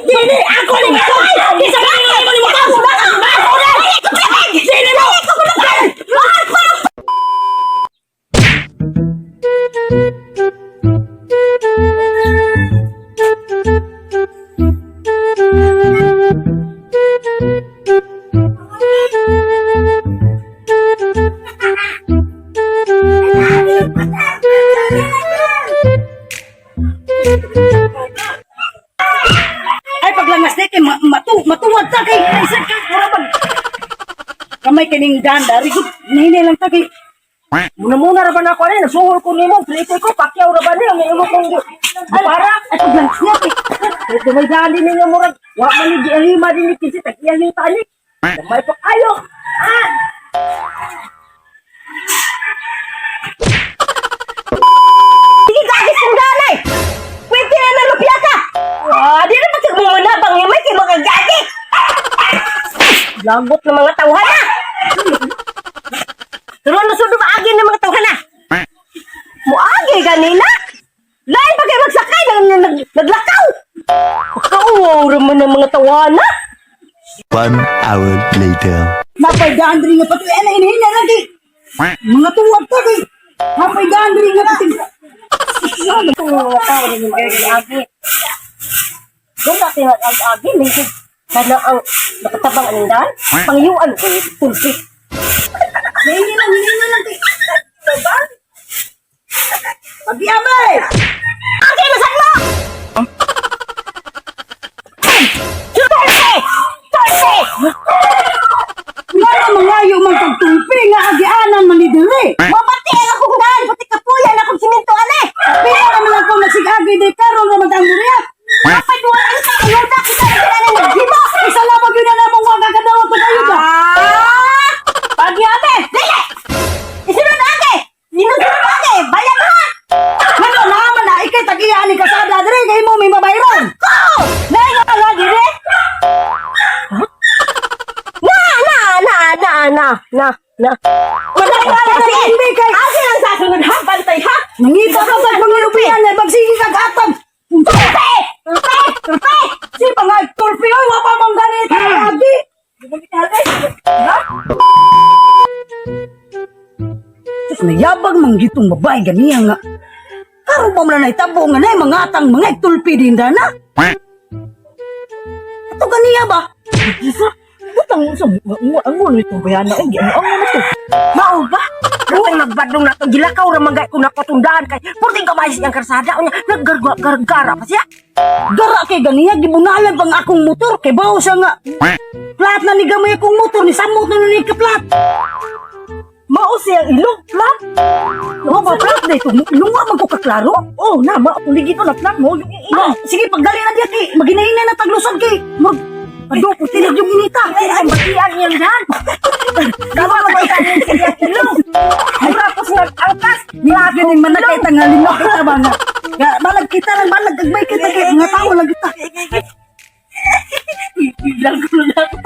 Dili ako ni motor. Kinsa man ni mo ni motor? Ako na. Dili mo. Ay, paglangas na kay matuwad ta kay isa ka mura bag. Kamay kining daan dari gud. Nahinay lang ta kay Muna-muna ra ba na ako ani, nasuhol ko nimo, plito ko, pakyaw ra ba niya, may imo kong para. Ay, paglangas na kay. Ito may dali ninyo murag, wa man ni giahima din ni kinsi, tag-iyahin ta ani. Gamay pa kayo. Ah! Sige, gagis kong danay! Pwede na nalupya ka! Ah, di na pagkagmumunabang ni Mike, mga gagi! Lagot ng mga tawhana! Turuan na sudo maagi ng mga tawhana! Muagi ganina? Lain pa kayo magsakay, naglakaw! Kauwaw raman ng mga tawhana! 1 hour later. Napay daan diri nga pati ay hinay lang kay. Mga tuwad ta kay. Napay daan diri nga pati. Itong mga tao rin yung agi. Doon natin ang agi, medyo kana ang nakatabang anindan, pangyuan ko, tulpi. Hinay lang, hinay lang kay. Pagiyabay. Agi, nasan mo? Tulpi! Tulpi! Ngano mangayo man tagtulpi nga agianan man ni diri. Mabati ang akong daan, pati kapuyan akong simento ane! Pila ra man ako nagsigagi di karon ra man ang muriat. Kapag wala sa ayuda, kita na sila na naghimo! Isa lamang yun na namong wa kakadawat og ayuda. Ah! Pagyabe! Dili! Isunod age! Isunod age! Bayan ha! Ngano naman na ikay tag-iya ani kasada diri kay mo may mabayron. Ko! Lain nga nga dire? Na na na na na na na. Wala ka na Kasi hindi kay Age lang sa sunod ha, bantay ha. nangita ka sa mga lupian ay magsige kag atag. Tulpe! Tulpe! Tulpe! Si pangay tulpi oy wa pa man ganit agi. Sus, nayabag man gitong babae ganiya nga. Karon pa man na naitabo nga nay mga atang mga tulpi din dana. Ato ganiya ba? Isa, butang sa angon itong bayana, ay, ang na to. Mao ba? Katong nagbadlong na itong gilakaw ra man gay ko napatundaan kay purting kamay siyang karsada unya naggargara pa siya. Gara kay ganiya gibunalan pang akong motor kay bawo siya nga. Plat na ni gamay akong motor ni samot na ni kaplat. Mao siyang ilong, plat. Wa ba plat na ito? Lunga man ko kaklaro. Oh, na, mao, ligid na plat mo. Yung Ah, sige pagdali na diya kay maginahinay na taglusod kay. Murag ado ko tinig yung inita. Ay, ay, batian niyang dan. Gawa ko ba siyang ilong? Tapos nag-angkas. Plato ganing man nakita nga lino kita ba nga. Nga balag kita lang balag gagmay kita kay mga tao lang kita. Biglang ko na ako.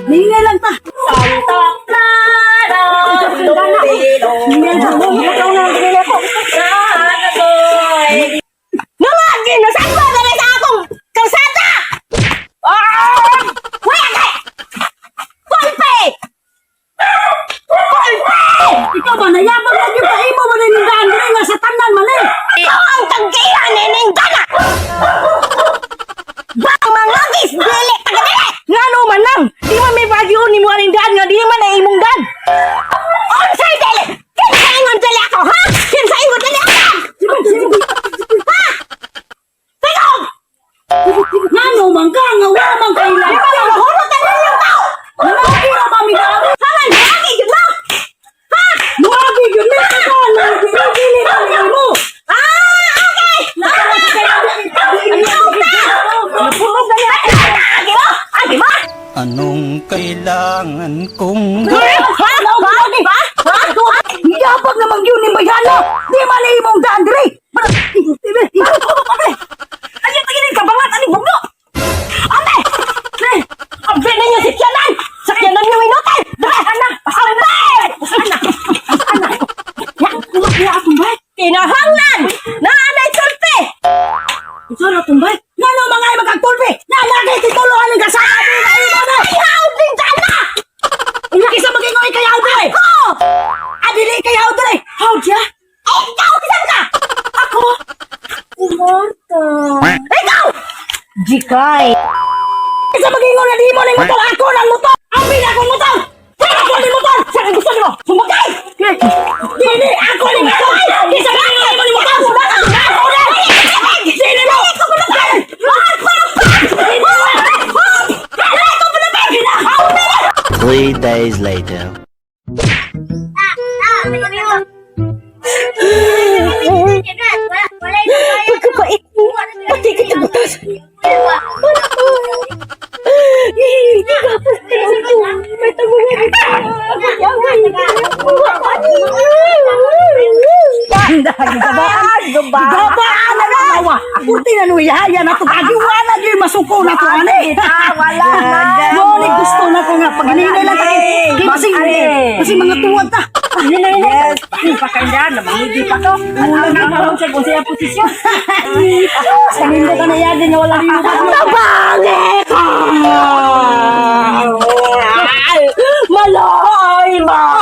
Ningay lang ta. Santa Clara, Ningay lang. Ikaw na ang ginila ko. Nangagi na saan ba dali sa akong kalsada? Ah! Wala kay! Kulpe! Kulpe! Ikaw ba nayabang lang yung kaimo mo rin daan diri nga sa tanan man eh. Ikaw ang tagkihan nining dana! Bang mangagis dili taga dili! Ngano man lang, di man may bagyo ni mo aning daan nga di man ay imong daan. Unsay dili? Kinsa ingon dili ako ha? Kinsa ingon dili ako? Ha? Tingog! Ngano man ka nga wa man kay Di lang. ba mahurot ang inyong tao? Nangagi ra ba mi daan? Haman, lagi yun mo! Ha? Muagi gyud mi ka nang dili na nimo. Ah, okay! Napulog na niya. Agi mo! Agi mo! Anong kailangan kong Ha? Ha? Ha? Ha? Yabag naman yun ni Bayana! Di man na imong daan diri! Ay, tingin ka bangat ani bugno. Ame! Abe ninyo sakyanan! Sakyanan niyo inutin! Dre! Anak! Abe! Anak! Anak! Kuha akong bike. Kinahanglan! Na Marta. Ikaw! Jikay. Sa magingon na di mo ning motor, ako nang motor. Amin akong motor. Ako ni motor. Sa gusto nimo? Sumakay. Dili ako ni motor. Kinsa magingon mo ni motor? Ako na. Dili mo. 3 days later. Pagkabait mo, pati kita butas. Hindi ka pa May tagulan ka. Gabaan, gabaan na nawa. Kurti na nuya, yan na to. Agiwala gyud masuko na to ani. Wala na. Mo ni gusto na ko nga pag hinay lang ta kay kasi kasi mga tuwad ta. Yes. Pakanda na mangigi pa to. Ano na karon sa kung siya posisyon. Sa nindo ka na yagi nga wala nimo ka. Tabangit! Malay ma!